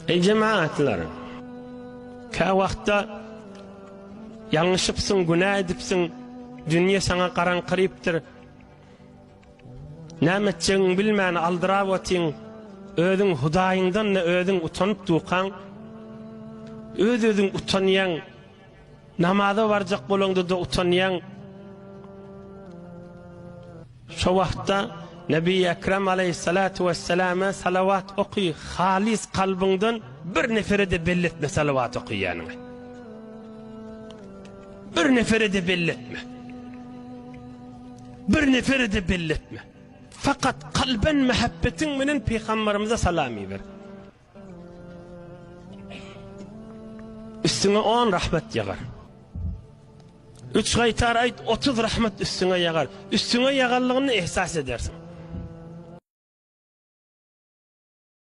Eý jemagatlar! Käwagtda ýalňyşypsyň, günä edipsiň, dünýe saňa garaňkyrypdyr. Näme etjegiňi bilmän aldyrap otyň, özüň Hudaýyňdan-da özüň utanyp dukaň, öz-özüň utanýaň, namaza barjak bolaňda-da utanýaň. Şo wagtda Nebi Ekrem aleýhissalatu wesselama salawat oky, halys kalbyňdan bir nefere-de belli etme salawat okaýanyňy. Bir nefere-de belli etme. Bir nefere-de belli etme. Fakat kalben mähebbetiň bilen Pygamberimize salam iber. Üstüňe on rahmet ýagar. Üç gaýtar aýt, 30 rahmet üstüňe ýagar. Üstüňe ýaganlygyny ehsas edersiň.